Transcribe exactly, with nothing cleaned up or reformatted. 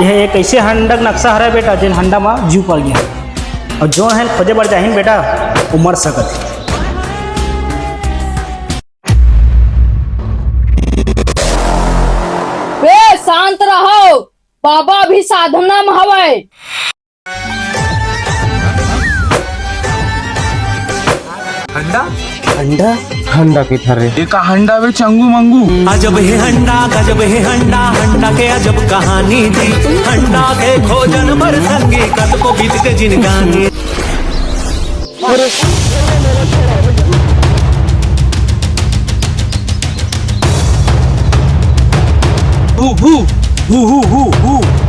यह एक ऐसे हंडा के नक्शा हरे बेटा, जेन हंडा मा जीव पल गया, अउ जोन ह खोजे बर जाहिन बेटा, वो मर सकत हे। बे, शांत रहो, बाबा अभी साधना में हवय। हंडा? हंडा? हंडा के थरे। ये का हंडा बे, चंगू मंगू? अजब हे हंडा, गजब हे हंडा, हंडा के अजब कहानी जी। हंडा के खोजन बर संगी, कतको बीत के जिनगानी। हु, हु, हु, हु, हु, हु।